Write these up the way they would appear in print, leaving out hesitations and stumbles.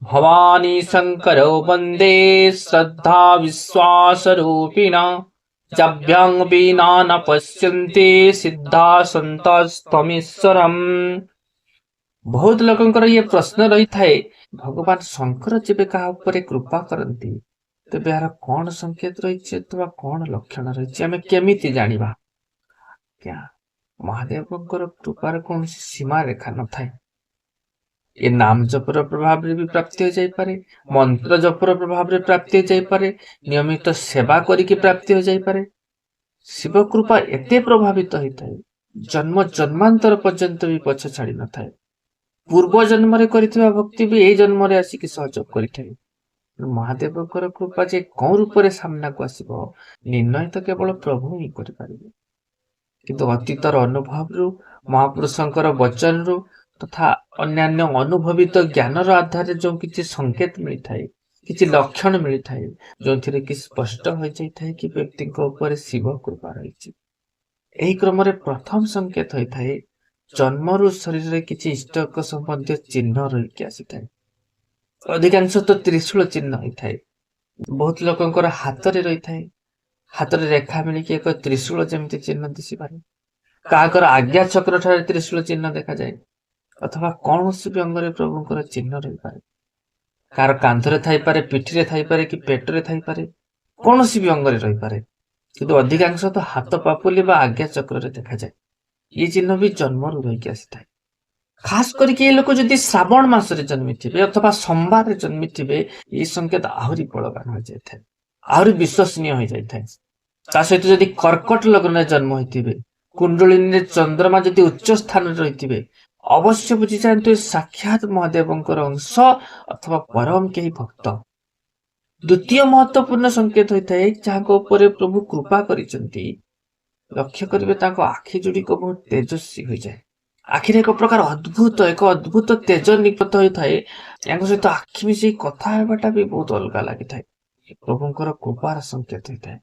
ଭବାନୀ ଶଙ୍କର ବନ୍ଦେ ଶ୍ରଦ୍ଧା ବିଶ୍ୱାସ ରୂପିଣ, ଯାଭ୍ୟାଂ ବିନା ନ ପଶ୍ୟନ୍ତି ସିଦ୍ଧା ସନ୍ତସ୍ତମୀଶ୍ୱରମ୍। ବହୁତ ଲୋକଙ୍କର ଇଏ ପ୍ରଶ୍ନ ରହିଥାଏ, ଭଗବାନ ଶଙ୍କର ଯେବେ କାହା ଉପରେ କୃପା କରନ୍ତି, ତେବେ ଏହାର କଣ ସଂକେତ ରହିଛି ଅଥବା କଣ ଲକ୍ଷଣ ରହିଛି, ଆମେ କେମିତି ଜାଣିବା? ଆଜ୍ଞା, ମହାଦେବଙ୍କର କୃପାର କୌଣସି ସୀମା ରେଖା ନଥାଏ। ଏ ନାମ ଜପର ପ୍ରଭାବରେ ବି ପ୍ରାପ୍ତି ହୋଇଯାଇପାରେ, ମନ୍ତ୍ର ଜପର ପ୍ରଭାବରେ ପ୍ରାପ୍ତି ହୋଇଯାଇପାରେ, ନିୟମିତ ସେବା କରିକି ପ୍ରାପ୍ତି ହୋଇଯାଇପାରେ। ଶିବ କୃପା ଏତେ ପ୍ରଭାବିତ ହୋଇଥାଏ, ଜନ୍ମ ଜନ୍ମାନ୍ତର ପର୍ଯ୍ୟନ୍ତ ବି ପଛ ଛାଡି ନଥାଏ। ପୂର୍ବ ଜନ୍ମରେ କରିଥିବା ଭକ୍ତି ବି ଏଇ ଜନ୍ମରେ ଆସିକି ସହଯୋଗ କରିଥାଏ। ମହାଦେବଙ୍କର କୃପା ଯେ କେଉଁ ରୂପରେ ସାମ୍ନାକୁ ଆସିବ, ନିର୍ଣ୍ଣୟ ତ କେବଳ ପ୍ରଭୁ ହିଁ କରିପାରିବେ। କିନ୍ତୁ ଅତୀତର ଅନୁଭବରୁ, ମହାପୁରୁଷଙ୍କର ବଚନରୁ ତଥା ଅନ୍ୟାନ୍ୟ ଅନୁଭବିତ ଜ୍ଞାନର ଆଧାରରେ ଯେଉଁ କିଛି ସଂକେତ ମିଳିଥାଏ, କିଛି ଲକ୍ଷଣ ମିଳିଥାଏ, ଯେଉଁଥିରେ କି ସ୍ପଷ୍ଟ ହୋଇଯାଇଥାଏ କି ବ୍ୟକ୍ତିଙ୍କ ଉପରେ ଶିବ କୃପା ରହିଛି। ଏହି କ୍ରମରେ ପ୍ରଥମ ସଂକେତ ହୋଇଥାଏ, ଜନ୍ମରୁ ଶରୀରରେ କିଛି ଇଷ୍ଟକ ସମ୍ବନ୍ଧୀୟ ଚିହ୍ନ ରହିକି ଆସିଥାଏ। ଅଧିକାଂଶ ତ ତ୍ରିଶୂଳ ଚିହ୍ନ ହୋଇଥାଏ। ବହୁତ ଲୋକଙ୍କର ହାତରେ ରହିଥାଏ, ହାତରେ ରେଖା ମିଳିକି ଏକ ତ୍ରିଶୂଳ ଯେମିତି ଚିହ୍ନ ଦିଶିପାରେ। କାହାଙ୍କର ଆଜ୍ଞା ଚକ୍ର ଠାରେ ତ୍ରିଶୂଳ ଚିହ୍ନ ଦେଖାଯାଏ ଅଥବା କୌଣସି ବି ଅଙ୍ଗରେ ପ୍ରଭୁଙ୍କର ଚିହ୍ନ ରହିପାରେ। କାହାର କାନ୍ଧରେ ଥାଇପାରେ, ପିଠିରେ ଥାଇପାରେ କି ପେଟରେ ଥାଇପାରେ, କୌଣସି ବି ଅଙ୍ଗରେ ରହିପାରେ। କିନ୍ତୁ ଅଧିକାଂଶ ତ ହାତ ପାପୁଲି ବା ଆଜ୍ଞା ଚକ୍ରରେ ଦେଖାଯାଏ। ଏ ଚିହ୍ନ ବି ଜନ୍ମରୁ ରହିକି ଆସିଥାଏ। ଖାସ କରିକି ଏ ଲୋକ ଯଦି ଶ୍ରାବଣ ମାସରେ ଜନ୍ମିଥିବେ ଅଥବା ସୋମବାରରେ ଜନ୍ମିଥିବେ, ଏ ସଂକେତ ଆହୁରି ବଳବାନ ହୋଇଯାଇଥାଏ, ଆହୁରି ବିଶ୍ୱସନୀୟ ହୋଇଯାଇଥାଏ। ତା ସହିତ ଯଦି କର୍କଟ ଲଗ୍ନରେ ଜନ୍ମ ହୋଇଥିବେ, କୁଣ୍ଡଳିନୀରେ ଚନ୍ଦ୍ରମା ଯଦି ଉଚ୍ଚ ସ୍ଥାନରେ ରହିଥିବେ, ଅବଶ୍ୟ ବୁଝିଯାଆନ୍ତୁ ଏ ସାକ୍ଷାତ ମହାଦେବଙ୍କର ଅଂଶ ଅଥବା ପରମ କେହି ଭକ୍ତ। ଦ୍ୱିତୀୟ ମହତ୍ୱପୂର୍ଣ୍ଣ ସଂକେତ ହୋଇଥାଏ, ଯାହାଙ୍କ ଉପରେ ପ୍ରଭୁ କୃପା କରିଛନ୍ତି, ଲକ୍ଷ୍ୟ କରିବେ ତାଙ୍କ ଆଖି ଯୋଡ଼ିକ ବହୁତ ତେଜସ୍ୱୀ ହୋଇଯାଏ। ଆଖିରେ ଏକ ପ୍ରକାର ଅଦ୍ଭୁତ, ଏକ ଅଦ୍ଭୁତ ତେଜ ନିର୍ଗତ ହୋଇଥାଏ। ୟାଙ୍କ ସହିତ ଆଖି ମିଶେଇ କଥା ହେବାଟା ବି ବହୁତ ଅଲଗା ଲାଗିଥାଏ। ପ୍ରଭୁଙ୍କର କୃପାର ସଂକେତ ହୋଇଥାଏ।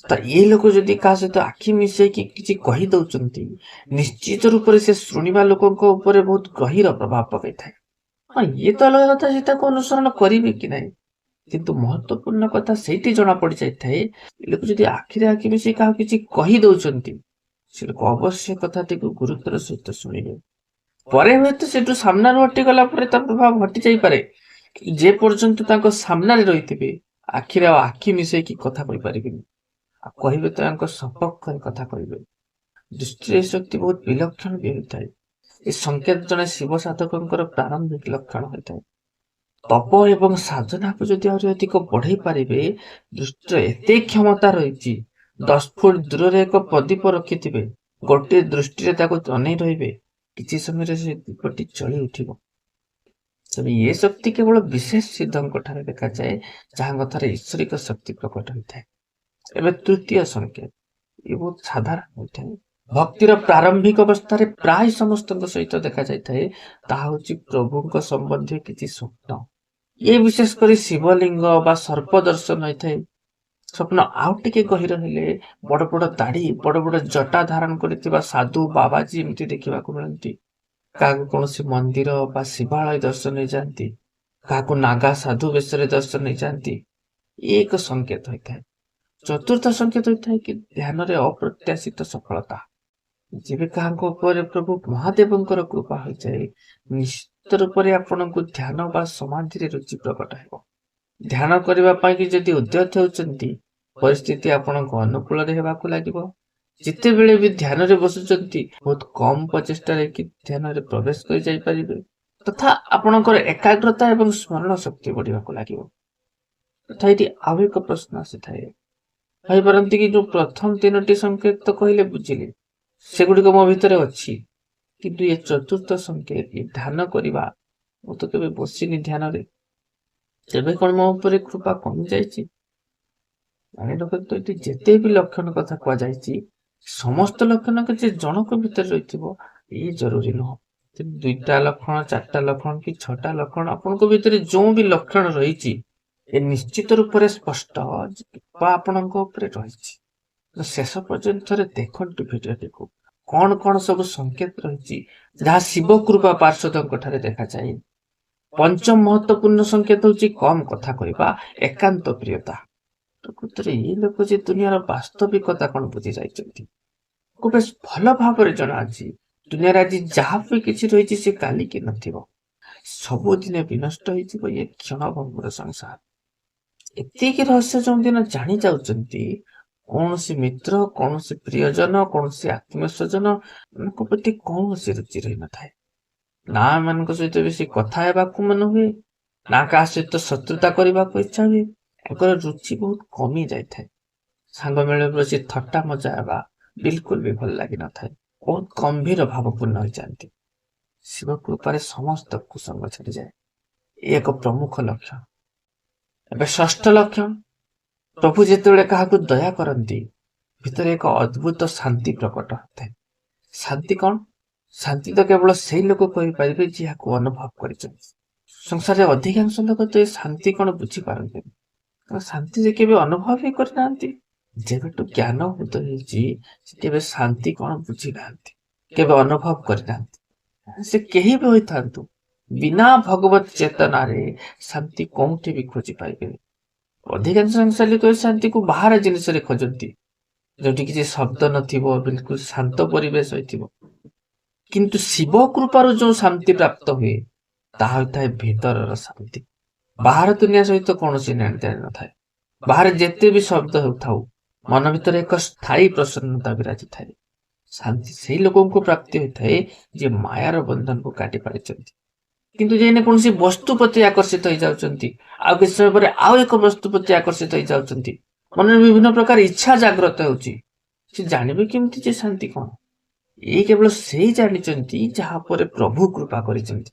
ତ ଏ ଲୋକ ଯଦି କାହା ସହିତ ଆଖି ମିଶେଇକି କିଛି କହି ଦଉଛନ୍ତି, ନିଶ୍ଚିତ ରୂପରେ ସେ ଶୁଣିବା ଲୋକଙ୍କ ଉପରେ ବହୁତ ଗହୀର ପ୍ରଭାବ ପକାଇଥାଏ। ହଁ, ଇଏ ତ ଅଲଗା କଥା, ସେ ତାକୁ ଅନୁସରଣ କରିବେ କି ନାହିଁ। କିନ୍ତୁ ମହତ୍ୱପୂର୍ଣ୍ଣ କଥା ସେଇଠି ଜଣା ପଡିଯାଇଥାଏ, ଏ ଲୋକ ଯଦି ଆଖିରେ ଆଖି ମିଶେଇ କାହାକୁ କିଛି କହି ଦଉଛନ୍ତି, ସେ ଲୋକ ଅବଶ୍ୟ କଥାଟିକୁ ଗୁରୁତ୍ୱର ସହିତ ଶୁଣିବେ। ପରେ ହୁଏତ ସେଠୁ ସାମ୍ନାରୁ ହଟିଗଲା ପରେ ତା ପ୍ରଭାବ ହଟି ଯାଇପାରେ, ଯେ ପର୍ଯ୍ୟନ୍ତ ତାଙ୍କ ସାମ୍ନାରେ ରହିଥିବେ, ଆଖିରେ ଆଉ ଆଖି ମିଶେଇକି କଥା କହିପାରିବେନି। ଆଉ କହିବେ ତ ତାଙ୍କ ସପକ୍ଷରେ କଥା କହିବେ। ଦୃଷ୍ଟିରେ ଶକ୍ତି ବହୁତ ବିଲକ୍ଷଣ ବି ହୋଇଥାଏ। ଏ ସଂକେତ ଜଣେ ଶିବ ସାଧକଙ୍କର ପ୍ରାରମ୍ଭିକ ଲକ୍ଷଣ ହୋଇଥାଏ। ତପ ଏବଂ ସାଧନାକୁ ଯଦି ଆହୁରି ଅଧିକ ବଢେଇ ପାରିବେ, ଦୃଷ୍ଟିର ଏତେ କ୍ଷମତା ରହିଛି, 10 ଫୁଟ ଦୂରରେ ଏକ ପ୍ରଦୀପ ରଖିଥିବେ, ଗୋଟିଏ ଦୃଷ୍ଟିରେ ତାକୁ ଅନେଇ ରହିବେ, କିଛି ସମୟରେ ସେ ଦୀପଟି ଜଳି ଉଠିବ। ତେବେ ଏ ଶକ୍ତି କେବଳ ବିଶେଷ ସିଦ୍ଧଙ୍କ ଠାରେ ଦେଖାଯାଏ, ଯାହାଙ୍କ ଠାରେ ଈଶ୍ୱରିକ ଶକ୍ତି ପ୍ରକଟ ହୋଇଥାଏ। ଏବେ ତୃତୀୟ ସଂକେତ, ଇଏ ବହୁତ ସାଧାରଣ ହୋଇଥାଏ। ଭକ୍ତିର ପ୍ରାରମ୍ଭିକ ଅବସ୍ଥାରେ ପ୍ରାୟ ସମସ୍ତଙ୍କ ସହିତ ଦେଖାଯାଇଥାଏ। ତାହା ହଉଛି ପ୍ରଭୁଙ୍କ ସମ୍ବନ୍ଧୀୟ କିଛି ସ୍ୱପ୍ନ। ଇଏ ବିଶେଷ କରି ଶିବଲିଙ୍ଗ ବା ସର୍ପ ଦର୍ଶନ ହୋଇଥାଏ। ସ୍ୱପ୍ନ ଆଉ ଟିକେ ଗହୀର ହେଲେ ବଡ ବଡ ଦାଢି, ବଡ ବଡ ଜଟା ଧାରଣ କରିଥିବା ସାଧୁ ବାବାଜୀ ଏମିତି ଦେଖିବାକୁ ମିଳନ୍ତି। କାହାକୁ କୌଣସି ମନ୍ଦିର ବା ଶିବାଳୟ ଦର୍ଶନ ହେଇଯାଆନ୍ତି, କାହାକୁ ନାଗା ସାଧୁ ବେଶରେ ଦର୍ଶନ ହେଇଯାଆନ୍ତି। ଇଏ ଏକ ସଂକେତ ହୋଇଥାଏ। ଚତୁର୍ଥ ସଂକେତ ହୋଇଥାଏ କି ଧ୍ୟାନରେ ଅପ୍ରତ୍ୟାଶିତ ସଫଳତା। ଯେବେ କାହାଙ୍କ ଉପରେ ପ୍ରଭୁ ମହାଦେବଙ୍କର କୃପା ହୋଇଯାଏ, ନିଶ୍ଚିତ ରୂପରେ ଆପଣଙ୍କୁ ଧ୍ୟାନ ବା ସମାଧିରେ ରୁଚି ପ୍ରକଟ ହେବ। ଧ୍ୟାନ କରିବା ପାଇଁ କି ଯଦି ଉଦ୍ୟତ ହେଉଛନ୍ତି, ପରିସ୍ଥିତି ଆପଣଙ୍କ ଅନୁକୂଳରେ ହେବାକୁ ଲାଗିବ। ଯେତେବେଳେ ବି ଧ୍ୟାନରେ ବସୁଛନ୍ତି, ବହୁତ କମ ପ୍ରଚେଷ୍ଟାରେ କି ଧ୍ୟାନରେ ପ୍ରବେଶ କରି ଯାଇପାରିବେ ତଥା ଆପଣଙ୍କର ଏକାଗ୍ରତା ଏବଂ ସ୍ମରଣ ଶକ୍ତି ବଢିବାକୁ ଲାଗିବ। ତଥା ଏଠି ଆଉ ଏକ ପ୍ରଶ୍ନ ଆସିଥାଏ। ଭାବିପାରନ୍ତି କି ଯୋଉ ପ୍ରଥମ ତିନୋଟି ସଂକେତ ତ କହିଲେ ବୁଝିଲି, ସେଗୁଡିକ ମୋ ଭିତରେ ଅଛି, କିନ୍ତୁ ଏ ଚତୁର୍ଥ ସଂକେତ, ଏ ଧ୍ୟାନ କରିବା, ମୁଁ ତ କେବେ ବସିନି ଧ୍ୟାନରେ, ତେବେ କଣ ମୋ ଉପରେ କୃପା କମି ଯାଇଛି? ଜାଣି ରଖନ୍ତୁ, ଏଠି ଯେତେ ବି ଲକ୍ଷଣ କଥା କୁହାଯାଇଛି, ସମସ୍ତ ଲକ୍ଷଣ ଯେ ଜଣଙ୍କ ଭିତରେ ରହିଥିବ, ଇଏ ଜରୁରୀ ନୁହଁ। ଦୁଇଟା ଲକ୍ଷଣ, ଚାରିଟା ଲକ୍ଷଣ କି ଛଅଟା ଲକ୍ଷଣ, ଆପଣଙ୍କ ଭିତରେ ଯୋଉ ବି ଲକ୍ଷଣ ରହିଛି, ଏ ନିଶ୍ଚିତ ରୂପରେ ସ୍ପଷ୍ଟ ଯେ କୃପା ଆପଣଙ୍କ ଉପରେ ରହିଛି। ତ ଶେଷ ପର୍ଯ୍ୟନ୍ତ ଥରେ ଦେଖନ୍ତୁ ଭିଡିଓଟିକୁ, କଣ କଣ ସବୁ ସଂକେତ ରହିଛି ଯାହା ଶିବ କୃପା ପାର୍ଶ୍ୱଦଙ୍କ ଠାରେ ଦେଖାଯାଏ। ପଞ୍ଚମ ମହତ୍ୱପୂର୍ଣ୍ଣ ସଂକେତ ହେଉଛି କମ କଥା କହିବା, ଏକାନ୍ତ ପ୍ରିୟତା। ପ୍ରକୃତରେ ଏଇ ଲୋକ ଯେ ଦୁନିଆର ବାସ୍ତବିକତା କଣ ବୁଝି ଯାଇଛନ୍ତି, ତାକୁ ବେଶ ଭଲ ଭାବରେ ଜଣା ଅଛି ଦୁନିଆରେ ଆଜି ଯାହା ବି କିଛି ରହିଛି ସେ କାଲିକି ନଥିବ, ସବୁଦିନେ ବିନଷ୍ଟ ହେଇଯିବ। ଇଏ କ୍ଷଣଭଙ୍ଗୁର ସଂସାର। ଏତିକି ରହସ୍ୟ ଯେଉଁଦିନ ଜାଣି ଯାଉଛନ୍ତି, କୌଣସି ମିତ୍ର, କୌଣସି ପ୍ରିୟଜନ, କୌଣସି ଆତ୍ମୀୟ ସ୍ୱଜନ ମାନଙ୍କ ପ୍ରତି କୌଣସି ରୁଚି ରହିନଥାଏ। ନା ଏମାନଙ୍କ ସହିତ ବେଶୀ କଥା ହେବାକୁ ମନ ହୁଏ, ନା କାହା ସହିତ ଶତ୍ରୁତା କରିବାକୁ ଇଚ୍ଛା ହୁଏ। ଏଙ୍କର ରୁଚି ବହୁତ କମି ଯାଇଥାଏ। ସାଙ୍ଗ ମେଳରେ ବସି ଥଟ୍ଟା ମଜା ହେବା ବିଲକୁଲ ବି ଭଲ ଲାଗିନଥାଏ। ବହୁତ ଗମ୍ଭୀର ଭାବପୂର୍ଣ୍ଣ ହୋଇଯାନ୍ତି। ଶିବ କୃପାରେ ସମସ୍ତ କୁସଙ୍ଗ ଛାଡ଼ିଯାଏ। ଏ ଏକ ପ୍ରମୁଖ ଲକ୍ଷଣ। ଏବେ ଷଷ୍ଠ ଲକ୍ଷଣ, ପ୍ରଭୁ ଯେତେବେଳେ କାହାକୁ ଦୟା କରନ୍ତି, ଭିତରେ ଏକ ଅଦ୍ଭୁତ ଶାନ୍ତି ପ୍ରକଟ ହୋଇଥାଏ। ଶାନ୍ତି କଣ? ଶାନ୍ତି ତ କେବଳ ସେଇ ଲୋକ କହିପାରିବେ ଯାହାକୁ ଅନୁଭବ କରିଛନ୍ତି। ସଂସାରରେ ଅଧିକାଂଶ ଲୋକ ତ ଏ ଶାନ୍ତି କଣ ବୁଝିପାରନ୍ତିନି, କାରଣ ଶାନ୍ତି ଯେ କେବେ ଅନୁଭବ ହିଁ କରିନାହାନ୍ତି। ଯେବେଠୁ ଜ୍ଞାନ ଉଦୟ ହେଇଛି, ସେ କେବେ ଶାନ୍ତି କଣ ବୁଝିନାହାନ୍ତି, କେବେ ଅନୁଭବ କରିନାହାନ୍ତି। ସେ କେହି ବି ହୋଇଥାନ୍ତୁ, ବିନା ଭଗବତ ଚେତନାରେ ଶାନ୍ତି କୋଉଠି ବି ଖୋଜି ପାଇବେନି। ଅଧିକାଂଶ ସଂସାରୀ ଲୋକ ଏ ଶାନ୍ତିକୁ ବାହାର ଜିନିଷରେ ଖୋଜନ୍ତି, ଯୋଉଠି କିଛି ଶବ୍ଦ ନଥିବ, ବିଲକୁଲ ଶାନ୍ତ ପରିବେଶ ହୋଇଥିବ। କିନ୍ତୁ ଶିବ କୃପାରୁ ଯୋଉ ଶାନ୍ତି ପ୍ରାପ୍ତ ହୁଏ, ତାହା ହୋଇଥାଏ ଭିତରର ଶାନ୍ତି। ବାହାର ଦୁନିଆ ସହିତ କୌଣସି ନେଣ ଦେଣ ନଥାଏ। ବାହାରେ ଯେତେ ବି ଶବ୍ଦ ହେଉଥାଉ, ମନ ଭିତରେ ଏକ ସ୍ଥାୟୀ ପ୍ରସନ୍ନତା ବିରାଜିଥାଏ। ଶାନ୍ତି ସେଇ ଲୋକଙ୍କୁ ପ୍ରାପ୍ତି ହୋଇଥାଏ ଯିଏ ମାୟାର ବନ୍ଧନକୁ କାଟି ପାରିଛନ୍ତି। କିନ୍ତୁ ଯେ କୌଣସି ବସ୍ତୁ ପ୍ରତି ଆକର୍ଷିତ ହେଇଯାଉଛନ୍ତି, ଆଉ କିଛି ସମୟ ପରେ ଆଉ ଏକ ବସ୍ତୁ ପ୍ରତି ଆକର୍ଷିତ ହେଇଯାଉଛନ୍ତି, ମନରେ ବିଭିନ୍ନ ପ୍ରକାର ଇଚ୍ଛା ଜାଗ୍ରତ ହେଉଛି, ସେ ଜାଣିବେ କେମିତି ଯେ ଶାନ୍ତି କଣ? ଏଇ କେବଳ ସେଇ ଜାଣିଛନ୍ତି ଯାହା ଉପରେ ପ୍ରଭୁ କୃପା କରିଛନ୍ତି।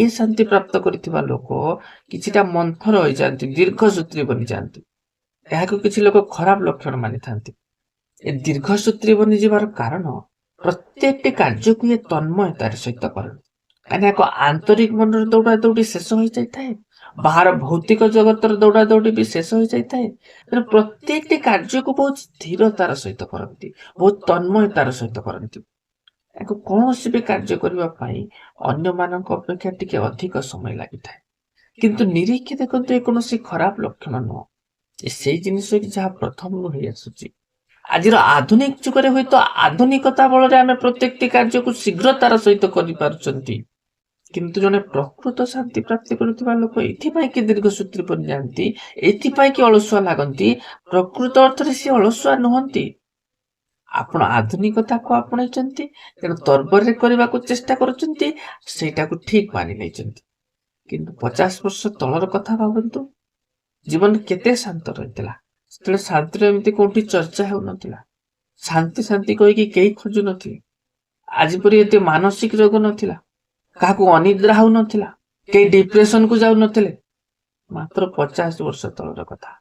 ଏ ଶାନ୍ତି ପ୍ରାପ୍ତ କରିଥିବା ଲୋକ କିଛିଟା ମନ୍ଥର ହୋଇଯାଆନ୍ତି, ଦୀର୍ଘସୂତ୍ରୀ ବନିଯାଆନ୍ତି। ଏହାକୁ କିଛି ଲୋକ ଖରାପ ଲକ୍ଷଣ ମାନିଥାନ୍ତି। ଏ ଦୀର୍ଘସୂତ୍ରୀ ବନିଯିବାର କାରଣ, ପ୍ରତ୍ୟେକଟି କାର୍ଯ୍ୟକୁ ଇଏ ତନ୍ମୟତାର ସହିତ କରନ୍ତି। କାହିଁକିନା ଏକ ଆନ୍ତରିକ ମନର ଦୌଡ଼ା ଦୌଡ଼ି ଶେଷ ହୋଇଯାଇଥାଏ, ବାହାର ଭୌତିକ ଜଗତର ଦୌଡ଼ା ଦୌଡ଼ି ବି ଶେଷ ହୋଇଯାଇଥାଏ। ତେଣୁ ପ୍ରତ୍ୟେକଟି କାର୍ଯ୍ୟକୁ ବହୁତ ଧୀରତାର ସହିତ କରନ୍ତି, ବହୁତ ତନ୍ମୟତାର ସହିତ କରନ୍ତି। ଏହାକୁ କୌଣସି ବି କାର୍ଯ୍ୟ କରିବା ପାଇଁ ଅନ୍ୟମାନଙ୍କ ଅପେକ୍ଷା ଟିକେ ଅଧିକ ସମୟ ଲାଗିଥାଏ। କିନ୍ତୁ ନିରୀକ୍ଷି ଦେଖନ୍ତୁ, ଏ କୌଣସି ଖରାପ ଲକ୍ଷଣ ନୁହଁ। ଏ ସେଇ ଜିନିଷ କି ଯାହା ପ୍ରଥମରୁ ହେଇ ଆସୁଛି। ଆଜିର ଆଧୁନିକ ଯୁଗରେ ହୁଏତ ଆଧୁନିକତା ବଳରେ ଆମେ ପ୍ରତ୍ୟେକଟି କାର୍ଯ୍ୟକୁ ଶୀଘ୍ରତାର ସହିତ କରିପାରୁଛନ୍ତି, କିନ୍ତୁ ଜଣେ ପ୍ରକୃତ ଶାନ୍ତି ପ୍ରାପ୍ତି କରୁଥିବା ଲୋକ ଏଥିପାଇଁ କି ଦୀର୍ଘସୂତ୍ରୀ ବନିଯାଆନ୍ତି, ଏଥିପାଇଁ କି ଅଳସୁଆ ଲାଗନ୍ତି, ପ୍ରକୃତ ଅର୍ଥରେ ସିଏ ଅଳସୁଆ ନୁହନ୍ତି। ଆପଣ ଆଧୁନିକତାକୁ ଆପଣେଇଛନ୍ତି, ତେଣୁ ତରବରରେ କରିବାକୁ ଚେଷ୍ଟା କରୁଛନ୍ତି, ସେଇଟାକୁ ଠିକ ମାନି ନେଇଛନ୍ତି। କିନ୍ତୁ 50 ବର୍ଷ ତଳର କଥା ଭାବନ୍ତୁ, ଜୀବନ କେତେ ଶାନ୍ତ ରହିଥିଲା। ସେତେବେଳେ ଶାନ୍ତିର ଏମିତି କୋଉଠି ଚର୍ଚ୍ଚା ହେଉନଥିଲା। ଶାନ୍ତି ଶାନ୍ତି କହିକି କେହି ଖୋଜୁ ନଥିଲେ। ଆଜି ପରି ଏତେ ମାନସିକ ରୋଗ ନଥିଲା, କାହାକୁ ଅନିଦ୍ରା ହଉନଥିଲା, କେହି ଡିପ୍ରେସନକୁ ଯାଉନଥିଲେ। ମାତ୍ର 50 ବର୍ଷ ତଳର କଥା।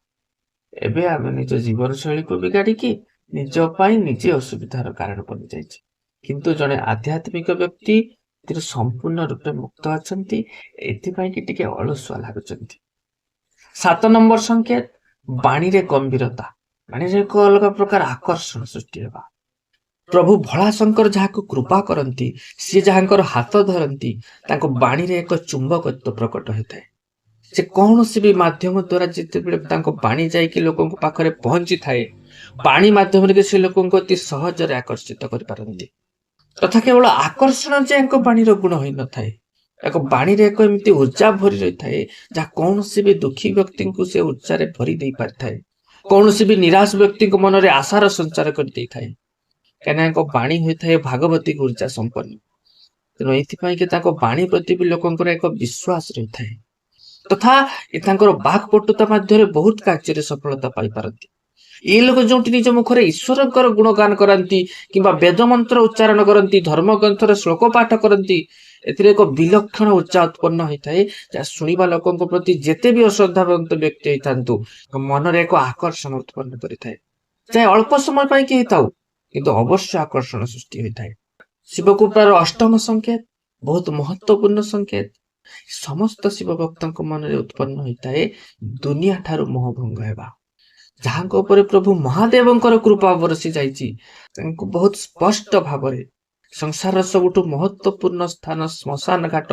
ଏବେ ଆମେ ନିଜ ଜୀବନଶୈଳୀକୁ ବିଗାଡ଼ିକି ନିଜ ପାଇଁ ନିଜେ ଅସୁବିଧାର କାରଣ ବନିଯାଇଛି। କିନ୍ତୁ ଜଣେ ଆଧ୍ୟାତ୍ମିକ ବ୍ୟକ୍ତି ଏଥିରୁ ସମ୍ପୂର୍ଣ୍ଣ ରୂପେ ମୁକ୍ତ ଅଛନ୍ତି, ଏଥିପାଇଁ କି ଟିକେ ଅଳସୁଆ ଲାଗୁଛନ୍ତି। 7 ନମ୍ବର ସଂକେତ, ବାଣୀରେ ଗମ୍ଭୀରତା। ବାଣୀରେ ଏକ ଅଲଗା ପ୍ରକାର ଆକର୍ଷଣ ସୃଷ୍ଟି ହେବା। ପ୍ରଭୁ ଭୋଳାଶଙ୍କର ଯାହାକୁ କୃପା କରନ୍ତି, ସିଏ ଯାହାଙ୍କର ହାତ ଧରନ୍ତି, ତାଙ୍କ ବାଣୀରେ ଏକ ଚୁମ୍ବକତ୍ୱ ପ୍ରକଟ ହୋଇଥାଏ। ସେ କୌଣସି ବି ମାଧ୍ୟମ ଦ୍ୱାରା ଯେତେବେଳେ ତାଙ୍କ ବାଣୀ ଯାଇକି ଲୋକଙ୍କ ପାଖରେ ପହଞ୍ଚିଥାଏ, ବାଣୀ ମାଧ୍ୟମରେ ସେ ଲୋକଙ୍କୁ ଅତି ସହଜରେ ଆକର୍ଷିତ କରିପାରନ୍ତି। ତଥା କେବଳ ଆକର୍ଷଣ ଯେ ୟାଙ୍କ ବାଣୀର ଗୁଣ ହୋଇନଥାଏ, ଏକ ବାଣୀରେ ଏକ ଏମିତି ଉର୍ଜା ଭରି ରହିଥାଏ, ଯାହା କୌଣସି ବି ଦୁଃଖୀ ବ୍ୟକ୍ତିଙ୍କୁ ସେ ଉର୍ଜାରେ ଭରି ଦେଇ ପାରିଥାଏ, କୌଣସି ବି ନିରାଶ ବ୍ୟକ୍ତିଙ୍କ ମନରେ ଆଶାର ସଞ୍ଚାର କରିଦେଇଥାଏ। କାହିଁକିନା ୟାଙ୍କ ବାଣୀ ହୋଇଥାଏ ଭାଗବତିକ ଉର୍ଜା ସମ୍ପନ୍ନ। ତେଣୁ ଏଇଥିପାଇଁ କି ତାଙ୍କ ବାଣୀ ପ୍ରତି ବି ଲୋକଙ୍କର ଏକ ବିଶ୍ୱାସ ରହିଥାଏ, ତଥା ଏ ତାଙ୍କର ବାକ୍ପଟୁତା ମାଧ୍ୟମରେ ବହୁତ କାର୍ଯ୍ୟରେ ସଫଳତା ପାଇପାରନ୍ତି। ଏ ଲୋକ ଯେଉଁଠି ନିଜ ମୁଖରେ ଈଶ୍ୱରଙ୍କର ଗୁଣଗାନ କରନ୍ତି କିମ୍ବା ବେଦ ମନ୍ତ୍ର ଉଚ୍ଚାରଣ କରନ୍ତି, ଧର୍ମଗ୍ରନ୍ଥର ଶ୍ଲୋକ ପାଠ କରନ୍ତି, ଏଥିରେ ଏକ ବିଲକ୍ଷଣ ଉର୍ଜା ଉତ୍ପନ୍ନ ହୋଇଥାଏ, ଯାହା ଶୁଣିବା ଲୋକଙ୍କ ପ୍ରତି ଯେତେ ବି ଅଶ୍ରଦ୍ଧାବନ୍ତ ବ୍ୟକ୍ତି ହୋଇଥାନ୍ତୁ, ମନରେ ଏକ ଆକର୍ଷଣ ଉତ୍ପନ୍ନ କରିଥାଏ। ଚାହେ ଅଳ୍ପ ସମୟ ପାଇଁ କି ହେଇଥାଉ, କିନ୍ତୁ ଅବଶ୍ୟ ଆକର୍ଷଣ ସୃଷ୍ଟି ହୋଇଥାଏ। ଶିବକୃପାର ଅଷ୍ଟମ ସଂକେତ ବହୁତ ମହତ୍ୱପୂର୍ଣ୍ଣ ସଂକେତ। ସମସ୍ତ ଶିବ ଭକ୍ତଙ୍କ ମନରେ ଉତ୍ପନ୍ନ ହୋଇଥାଏ ଦୁନିଆ ଠାରୁ ମୋହଭଙ୍ଗ ହେବା। ଯାହାଙ୍କ ଉପରେ ପ୍ରଭୁ ମହାଦେବଙ୍କର କୃପା ବରସି ଯାଇଛି, ତାଙ୍କୁ ବହୁତ ସ୍ପଷ୍ଟ ଭାବରେ ସଂସାରର ସବୁଠୁ ମହତ୍ୱପୂର୍ଣ୍ଣ ସ୍ଥାନ ଶ୍ମଶାନ ଘାଟ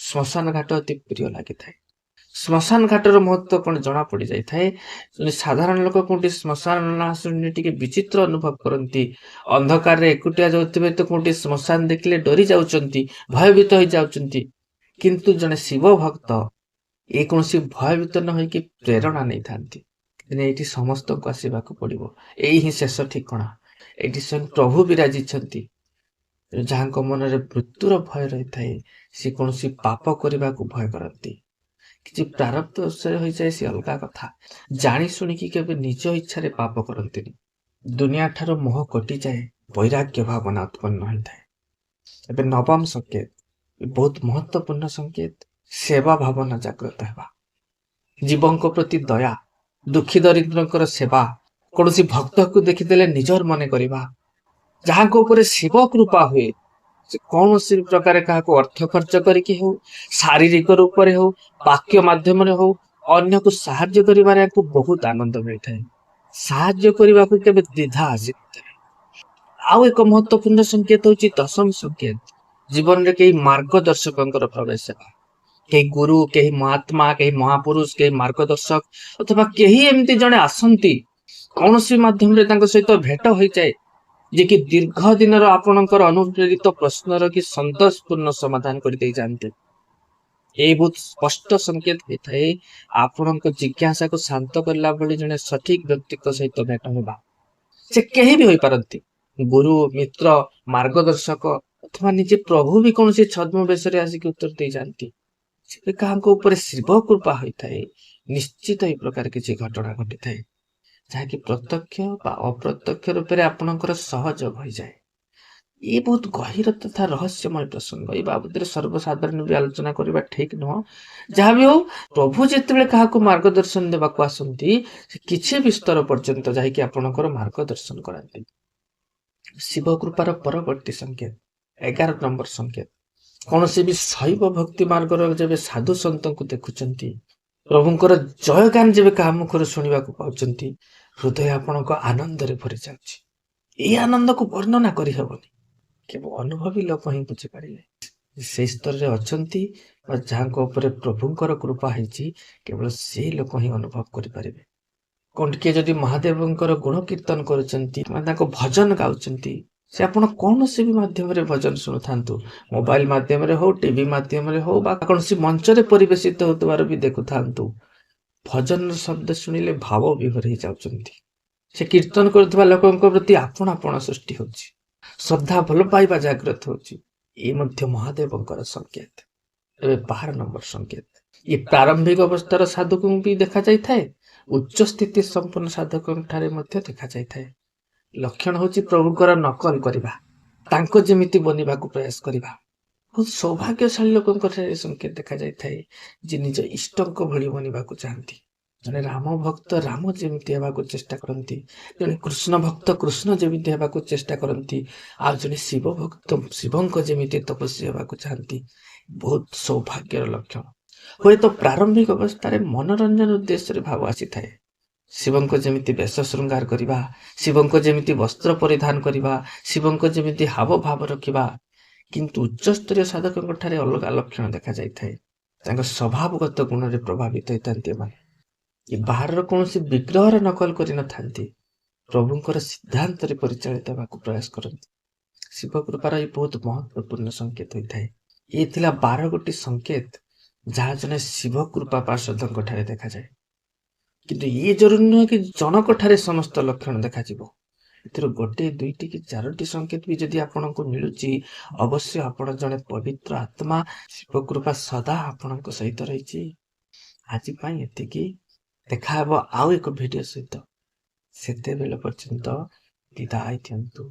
ଶ୍ମଶାନ ଘାଟ ଅତି ପ୍ରିୟ ଲାଗିଥାଏ। ଶ୍ମଶାନ ଘାଟର ମହତ୍ଵ କଣ ଜଣା ପଡିଯାଇଥାଏ। ସାଧାରଣ ଲୋକ କୋଉଠି ଶ୍ମଶାନ ନାଁ ଶୁଣିଲେ ଟିକେ ବିଚିତ୍ର ଅନୁଭବ କରନ୍ତି। ଅନ୍ଧକାରରେ ଏକୁଟିଆ ଯାଉଥିବେ ତ କୋଉଠି ଶ୍ମଶାନ ଦେଖିଲେ ଡରି ଯାଉଛନ୍ତି, ଭୟଭୀତ ହେଇଯାଉଛନ୍ତି। କିନ୍ତୁ ଜଣେ ଶିବ ଭକ୍ତ ଏ କୌଣସି ଭୟଭୀତ ନ ହେଇକି ପ୍ରେରଣା ନେଇଥାନ୍ତି। ଏଇଠି ସମସ୍ତଙ୍କୁ ଆସିବାକୁ ପଡିବ, ଏଇ ହିଁ ଶେଷ ଠିକଣା, ଏଇଠି ସ୍ୱୟଂ ପ୍ରଭୁ ବିରାଜିଛନ୍ତି। ଯାହାଙ୍କ ମନରେ ମୃତ୍ୟୁର ଭୟ ରହିଥାଏ, ସେ କୌଣସି ପାପ କରିବାକୁ ଭୟ କରନ୍ତି। କିଛି ପ୍ରାରବ୍ଧ ଅନୁସାରେ ହୋଇଯାଏ ସେ ଅଲଗା କଥା, ଜାଣି ଶୁଣିକି କେବେ ନିଜ ଇଚ୍ଛାରେ ପାପ କରନ୍ତିନି। ଦୁନିଆ ଠାରୁ ମୋହ କଟିଯାଏ, ବୈରାଗ୍ୟ ଭାବନା ଉତ୍ପନ୍ନ ହୋଇଥାଏ। ଏବେ ନବମ ସଂକେତ, ବହୁତ ମହତ୍ୱପୂର୍ଣ୍ଣ ସଂକେତ, ସେବା ଭାବନା ଜାଗ୍ରତ ହେବା, ଜୀବଙ୍କ ପ୍ରତି ଦୟା, ଦୁଃଖୀ ଦରିଦ୍ରଙ୍କର ସେବା, କୌଣସି ଭକ୍ତକୁ ଦେଖିଦେଲେ ନିଜର ମନେ କରିବା। ଯାହାଙ୍କ ଉପରେ ଶିବ କୃପା ହୁଏ, ସେ କୌଣସି ପ୍ରକାରେ କାହାକୁ ଅର୍ଥ ଖର୍ଚ୍ଚ କରିକି ହଉ, ଶାରୀରିକ ରୂପରେ ହଉ, ବାକ୍ୟ ମାଧ୍ୟମରେ ହଉ, ଅନ୍ୟକୁ ସାହାଯ୍ୟ କରିବାରେ ୟାକୁ ବହୁତ ଆନନ୍ଦ ମିଳିଥାଏ। ସାହାଯ୍ୟ କରିବାକୁ କେବେ ଦ୍ୱିଧା ଆସିନଥାଏ। ଆଉ ଏକ ମହତ୍ୱପୂର୍ଣ୍ଣ ସଂକେତ ହଉଛି ଦଶମ ସଂକେତ, ଜୀବନରେ କେହି ମାର୍ଗଦର୍ଶକଙ୍କର ପ୍ରବେଶ ହେବା। କେହି ଗୁରୁ, କେହି ମହାତ୍ମା, କେହି ମହାପୁରୁଷ, କେହି ମାର୍ଗଦର୍ଶକ ଅଥବା କେହି ଏମିତି ଜଣେ ଆସନ୍ତି, କୌଣସି ମାଧ୍ୟମରେ ତାଙ୍କ ସହିତ ଭେଟ ହୋଇଯାଏ, ଯିଏକି ଦୀର୍ଘ ଦିନର ଆପଣଙ୍କର ଅନୁପ୍ରେରିତ ପ୍ରଶ୍ନର କି ସନ୍ତୋଷପୂର୍ଣ୍ଣ ସମାଧାନ କରିଦେଇ ଯାଆନ୍ତି। ଏଇ ବହୁତ ସ୍ପଷ୍ଟ ସଂକେତ ହେଇଥାଏ ଆପଣଙ୍କ ଜିଜ୍ଞାସାକୁ ଶାନ୍ତ କରିଲା ଭଳି ଜଣେ ସଠିକ ବ୍ୟକ୍ତିଙ୍କ ସହିତ ଭେଟ ହେବା। ସେ କେହି ବି ହୋଇପାରନ୍ତି, ଗୁରୁ, ମିତ୍ର, ମାର୍ଗଦର୍ଶକ ଅଥବା ନିଜେ ପ୍ରଭୁ ବି କୌଣସି ଛଦ୍ମବେଶରେ ଆସିକି ଉତ୍ତର ଦେଇଯାଆନ୍ତି। ଯେବେ କାହାଙ୍କ ଉପରେ ଶିବ କୃପା ହୋଇଥାଏ, ନିଶ୍ଚିତ ଏହି ପ୍ରକାର କିଛି ଘଟଣା ଘଟିଥାଏ, ଯାହାକି ପ୍ରତ୍ୟକ୍ଷ ବା ଅପ୍ରତ୍ୟକ୍ଷ ରୂପରେ ଆପଣଙ୍କର ସହଯୋଗ ହୋଇଯାଏ। ଇଏ ବହୁତ ଗହୀର ତଥା ରହସ୍ୟମୟ ପ୍ରସଙ୍ଗ। ଏଇ ବାବଦରେ ସର୍ବସାଧାରଣ ବି ଆଲୋଚନା କରିବା ଠିକ ନୁହଁ। ଯାହା ବି ହଉ, ପ୍ରଭୁ ଯେତେବେଳେ କାହାକୁ ମାର୍ଗଦର୍ଶନ ଦେବାକୁ ଆସନ୍ତି, ସେ କିଛି ବିସ୍ତର ପର୍ଯ୍ୟନ୍ତ ଯାଇକି ଆପଣଙ୍କର ମାର୍ଗଦର୍ଶନ କରାନ୍ତି। ଶିବ କୃପାର ପରବର୍ତ୍ତୀ ସଂକେତ 11 ନମ୍ବର ସଂକେତ, କୌଣସି ବି ଶୈବ ଭକ୍ତି ମାର୍ଗର ଯେବେ ସାଧୁ ସନ୍ତଙ୍କୁ ଦେଖୁଛନ୍ତି, ପ୍ରଭୁଙ୍କର ଜୟଗାନ ଯେବେ କାହା ମୁଖରୁ ଶୁଣିବାକୁ ପାଉଛନ୍ତି, ହୃଦୟ ଆପଣଙ୍କ ଆନନ୍ଦରେ ଭରି ଯାଉଛି। ଏଇ ଆନନ୍ଦକୁ ବର୍ଣ୍ଣନା କରିହେବନି, କେବଳ ଅନୁଭବୀ ଲୋକ ହିଁ ବୁଝିପାରିବେ। ସେଇ ସ୍ତରରେ ଅଛନ୍ତି ବା ଯାହାଙ୍କ ଉପରେ ପ୍ରଭୁଙ୍କର କୃପା ହେଇଛି, କେବଳ ସେଇ ଲୋକ ହିଁ ଅନୁଭବ କରିପାରିବେ। କଣ କିଏ ଯଦି ମହାଦେବଙ୍କର ଗୁଣ କୀର୍ତ୍ତନ କରୁଛନ୍ତି, ମାନେ ତାଙ୍କ ଭଜନ ଗାଉଛନ୍ତି, ସେ ଆପଣ କୌଣସି ବି ମାଧ୍ୟମରେ ଭଜନ ଶୁଣୁଥାନ୍ତୁ, ମୋବାଇଲ ମାଧ୍ୟମରେ ହଉ, ଟିଭି ମାଧ୍ୟମରେ ହଉ ବା କୌଣସି ମଞ୍ଚରେ ପରିବେଶିତ ହେଉଥିବାର ବି ଦେଖୁଥାନ୍ତୁ, ଭଜନର ଶବ୍ଦ ଶୁଣିଲେ ଭାବ ବିଭୋର ହେଇଯାଉଛନ୍ତି। ସେ କୀର୍ତ୍ତନ କରୁଥିବା ଲୋକଙ୍କ ପ୍ରତି ଆପଣା ଆପଣା ସୃଷ୍ଟି ହଉଛି, ଶ୍ରଦ୍ଧା ଭଲ ପାଇବା ଜାଗ୍ରତ ହଉଛି। ଏ ମଧ୍ୟ ମହାଦେବଙ୍କର ସଂକେତ। ଏବେ 12 ନମ୍ବର ସଂକେତ, ଇଏ ପ୍ରାରମ୍ଭିକ ଅବସ୍ଥାର ସାଧକଙ୍କୁ ବି ଦେଖାଯାଇଥାଏ, ଉଚ୍ଚ ସ୍ଥିତି ସମ୍ପନ୍ନ ସାଧକଙ୍କ ଠାରେ ମଧ୍ୟ ଦେଖାଯାଇଥାଏ। ଲକ୍ଷଣ ହଉଛି ପ୍ରଭୁଙ୍କର ନକଲ କରିବା, ତାଙ୍କ ଯେମିତି ବନିବାକୁ ପ୍ରୟାସ କରିବା। ବହୁତ ସୌଭାଗ୍ୟଶାଳୀ ଲୋକଙ୍କ ଠାରେ ସଂକେତ ଦେଖାଯାଇଥାଏ, ଯେ ନିଜ ଇଷ୍ଟଙ୍କ ଭଳି ବନିବାକୁ ଚାହାନ୍ତି। ଜଣେ ରାମ ଭକ୍ତ ରାମ ଯେମିତି ହେବାକୁ ଚେଷ୍ଟା କରନ୍ତି, ଜଣେ କୃଷ୍ଣ ଭକ୍ତ କୃଷ୍ଣ ଯେମିତି ହେବାକୁ ଚେଷ୍ଟା କରନ୍ତି, ଆଉ ଜଣେ ଶିବ ଭକ୍ତ ଶିବଙ୍କ ଯେମିତି ତପସ୍ୱୀ ହେବାକୁ ଚାହାନ୍ତି। ବହୁତ ସୌଭାଗ୍ୟର ଲକ୍ଷଣ। ହୁଏତ ପ୍ରାରମ୍ଭିକ ଅବସ୍ଥାରେ ମନୋରଞ୍ଜନ ଉଦ୍ଦେଶ୍ୟରେ ଭାବ ଆସିଥାଏ, ଶିବଙ୍କ ଯେମିତି ବେଶ ଶୃଙ୍ଗାର କରିବା, ଶିବଙ୍କ ଯେମିତି ବସ୍ତ୍ର ପରିଧାନ କରିବା, ଶିବଙ୍କ ଯେମିତି ହାବଭାବ ରଖିବା। କିନ୍ତୁ ଉଚ୍ଚସ୍ତରୀୟ ସାଧକଙ୍କ ଠାରେ ଅଲଗା ଲକ୍ଷଣ ଦେଖାଯାଇଥାଏ। ତାଙ୍କ ସ୍ୱଭାବଗତ ଗୁଣରେ ପ୍ରଭାବିତ ହୋଇଥାନ୍ତି ଏମାନେ। ଏ ବାହାରର କୌଣସି ବିଗ୍ରହର ନକଲ କରିନଥାନ୍ତି, ପ୍ରଭୁଙ୍କର ସିଦ୍ଧାନ୍ତରେ ପରିଚାଳିତ ହେବାକୁ ପ୍ରୟାସ କରନ୍ତି। ଶିବ କୃପାର ଏ ବହୁତ ମହତ୍ୱପୂର୍ଣ୍ଣ ସଂକେତ ହୋଇଥାଏ। ଏ ଥିଲା 12 ଗୋଟି ସଂକେତ, ଯାହା ଜଣେ ଶିବ କୃପା ପାର୍ଷଦଙ୍କ ଠାରେ ଦେଖାଯାଏ। କିନ୍ତୁ ଇଏ ଜରୁରୀ ନୁହେଁ କି ଜଣକ ଠାରେ ସମସ୍ତ ଲକ୍ଷଣ ଦେଖାଯିବ। ଏଥିରୁ ଗୋଟେ, ଦୁଇଟି କି ଚାରୋଟି ସଂକେତ ବି ଯଦି ଆପଣଙ୍କୁ ମିଳୁଛି, ଅବଶ୍ୟ ଆପଣ ଜଣେ ପବିତ୍ର ଆତ୍ମା। ଶିବ କୃପା ସଦା ଆପଣଙ୍କ ସହିତ ରହିଛି। ଆଜି ପାଇଁ ଏତିକି। ଦେଖାହେବ ଆଉ ଏକ ଭିଡ଼ିଓ ସହିତ। ସେତେବେଳେ ପର୍ଯ୍ୟନ୍ତ ବିଦାୟ ଦିଅନ୍ତୁ।